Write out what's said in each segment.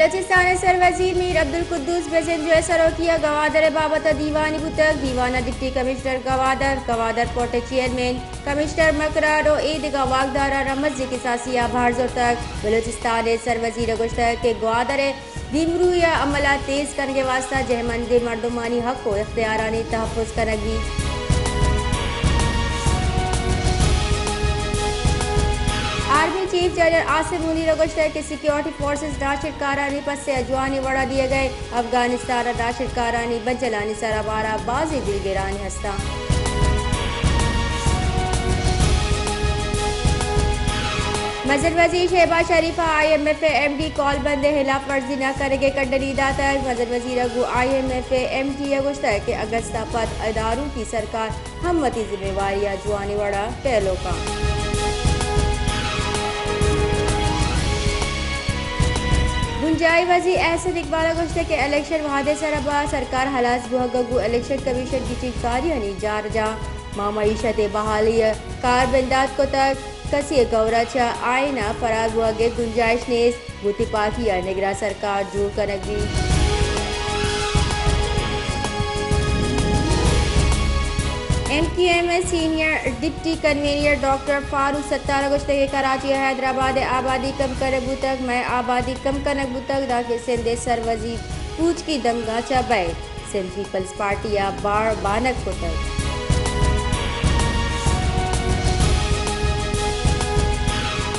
بلوچستان ءِ سروزیر میر عبدالقدوس بزنجو ءِ سروکی ءَ گوادر ءِ بابت ءَ دیوانے بوتگ۔ دیوان ءَ ڈپٹی کمشنر گوادر، گوادر پورٹ ءِ چیئرمین، کمشنر مکران ءُ اے دگہ واکداراں را مزنیں کساسے ءَ بہر زرتگ۔ بلوچستان ءِ سروزیر ءَ گوشتگ کہ گوادر ءِ دیمروئی ءِ عمل ءَ تیز کنگ ءِ واستہ جہمندیں مردمانی حق ءُ اختیارانی تحفظ کنگ بیت۔ آرمی چیف جنرل عاصم منیر ءَ گوشتگ کہ سیکورٹی فورسز دہشتکارانی پس ءَ جوانیں وڑ ءَ دیگ ءَ، افغانستان ءَ دہشتکارانی بجلانی سر ءَ مارا بازیں دلگرانی ہستاں۔ مزن وزیر شہباز شریف ءَ آئی ایم ایف ءِ ایم ڈی کال بند ءِ ہلاف ورزی نہ کنگ ءِ کنڈنی داتگ۔ مزن وزیر ءَ گوں آئی ایم ایف ءِ ایم ڈی ءَ گوشتگ کہ اگست ءَ پد اداروں کی سرکار ہم وتی ذمہ واری ءَ جوانیں وڑ ءَ پیلو کنت۔ بنجاہی وزیر احسن اقبال ءَ گوشتگ کہ الیکشن وہد ءِ سر ءَ بہ سرکار ہلاس بوہگ ءَ گوں الیکشن کمیشن گچین کاریانی جار جاہ، ما معیشت ءِ بحالی ءِ کار بندات کتگ، کسی ءِ گور ءَ چہ آئین ءَ فرار بوہگ ءِ گنجائش نیست۔ گوں تپاکی ءَ نگراں سرکار جوڑ کنگ بیت۔ ایم کیو ایم ءِ senior deputy convener doctor Farooq ستار ءَ گوشتگ کہ کراچی ءُ حیدرآباد ءِ آبادی کم کنگ بوتگ، مئے آبادی کم کنگ بوتگ، دانکہ سندھ ءِ سروزیر پوچکی دمگاں چہ بئیت۔ سندھ پیپلز پارٹی ءَ باڑ بانگ کتگ۔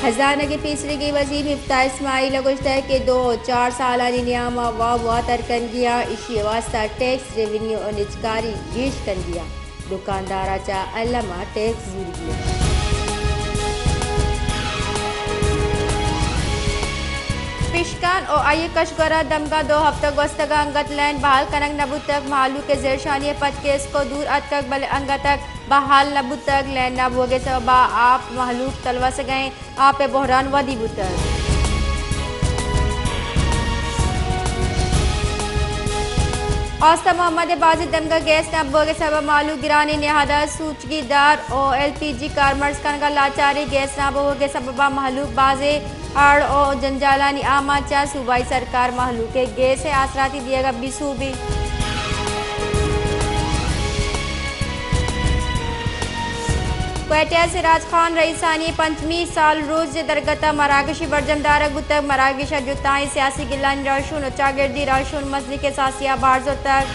ہزانگ ءِ پیسریگیں وزیر مفتاح اسماعیل ءَ گوشتگ کہ دو ءُ چار سالانی نیام ءَ واب واتر کنگی اَنت، ایشی ءِ واستہ ٹیکس، ریونیو ءُ نجکاری گیش کنگی اَنت، دکاندار ءَ چہ الم ءَ ٹیکس زورگی اَنت۔ پشکان ءُ آئی ءِ کشگور ءِ دمگ ءَ دو ہفتہ گوستگ ءَ انگت لین بحال کنگ نہ بوتگ، مہلوک ءِ زیرشانی ءِ پد کیسکو دور اتکگ، بلے انگت بحال نہ بوتگ۔ لین نہ بوگ ءِ سبب ءَ آپ مہلوک تلوسگ ءَ اِنت، آپ ءِ بحران ودی بوتگ۔ آستہ محمد ءِ بازیں دمگ ءَ گیس نہ بوگ ءِ سبب ءَ مہلوک گرانیں نہاد ءَ سوچگی دار ءُ ایل پی جی کارمرز کنگ ءَ لاچار اِنت۔ گیس نہ بوگ ءِ سبب ءَ مہلوک بازیں اڑ ءُ جنجالانی آماچ اَنت۔ صوبائی سرکار مہلوک ءَ گیس ءِ آسراتی دیگ ءَ بے سوب اِنت۔ کوئٹہ ءَ سراج خان رئیسانی پنچمی سال روز ءِ درگت ءَ مراگشے برجم دارگ بوتگ۔ مراگش ءَ جتائیں سیاسی گلانی راہشون ءُ چاگردی راہشون مزنیں کساسے ءَ بہر زرتگ۔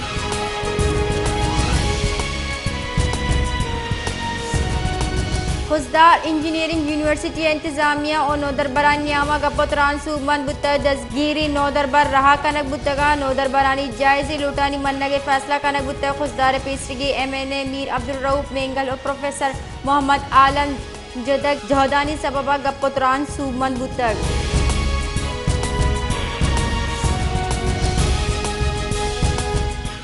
خضدار انجینئرنگ یونیورسٹی ءِ انتظامیہ ءُ نودربرانی نیام ءَ گپ ءُ تران سوبمند بوتگ۔ دزگیریں نودربر رہا کنگ بوتگ اَنت۔ نودربرانی جائزیں لوٹانی منگ ءِ فیصلہ کنگ بوتگ۔ خضدار ءِ پیسریگیں ایم این اے میر عبدالرؤف مینگل ءُ پروفیسر محمد عالم جدگ جہدانی سبب ءَ گپ ءُ تران سوبمند بوتگ۔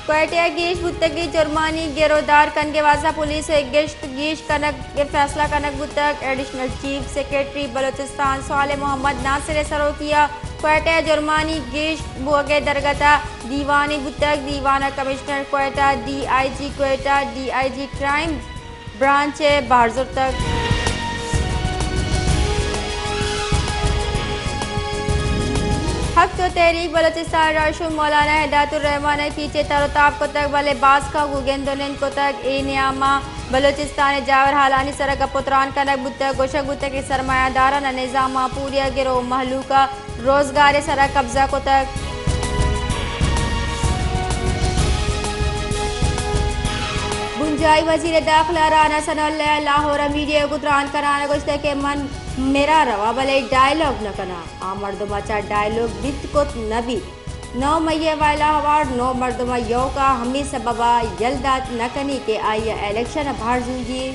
کوئٹہ ءَ گیش بوتگیں جرمانی گر ءُ دار کنگ ءِ واستہ پولیس ءِ گشت گیش کنگ ءِ فیصلہ کنگ بوتگ۔ Additional chief secretary Balochistan Saleh Muhammad Nasir ءِ سروکی ءَ کوئٹہ ءَ جرمانی گیش بوگ ءِ درگت ءَ دیوانے بوتگ۔ دیوان ءَ commissioner Quetta, D I G Quetta, D I G crime branch ءَ بہر زرتگ۔ حق چو تحریک بلوچستان ءِ راہشون مولانا ہدایت الرحمان ءَ پیچ ءَ تر ءُ تاب کتگ، بلے باسک ءَ گوں گند ءُ نند کتگ۔ اے نیام ءَ بلوچستان ءِ جاور ہالانی سر ءَ گپ ءُ تران کنگ بوتگ۔ گوشگ بوتگ کہ سرمایہ داران ءَ نظام ءَ پوریاگر ءُ مہلوک ءَ روزگار ءِ سر ءَ قبضہ کتگ۔ بنجاہی وزیر داخلہ رانا ثناء اللہ ءَ لاہور ءَ میڈیا ءَ گوں تران کنان ءَ گوشتگ کہ من مر ءَ رواں بلے ڈائیلاگ نہ کناں۔ آ مردم ءَ چہ ڈائیلاگ بیت کت نہ بیت۔ نو مئی ءِ وائلا ہوار نو مردم ءَ ایوک ءَ ہمے سبب ءَ یل دات نہ کنی کہ آئی ءَ الیکشن ءَ بہر زورگی۔